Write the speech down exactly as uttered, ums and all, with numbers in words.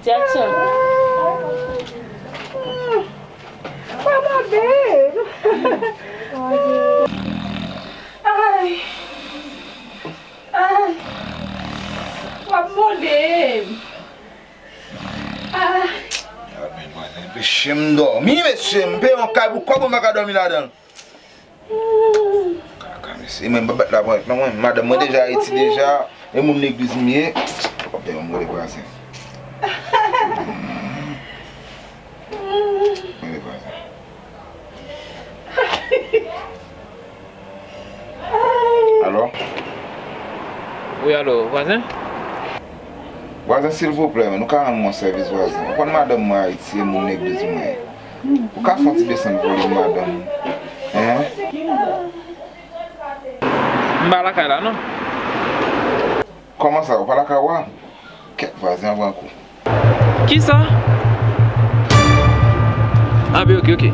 Jackson. Come on, babe. Ay. Ay. W ap mode m. Ay. Gad men vwazen, anpeche m dòmi, mesye, m peye yon kay pou kòb ou m pa ka dòmi ladan l. Kaka, mesye, mwen, m pa bat la, mwen, mwen, madanm mwen deja Ayiti deja, e moun legliz m ye. Fòk ap dèyè m rele vwazen. Rele vwazen. Alo? Wi, alo, vwazen? Vwazen, silvouplè, men, ou ka rann mwen sèvis, vwazen. Ou konn madanm mwen Ayiti, e moun legliz mwen ye. Ou ka fè yon ti desann volim madanm ou? Hein? M pa lakay la, non. Kòman sa, ou pa lakay ou a? Kèt, vwazen an pran kou. Kisa? Ah, ben, ok, ok.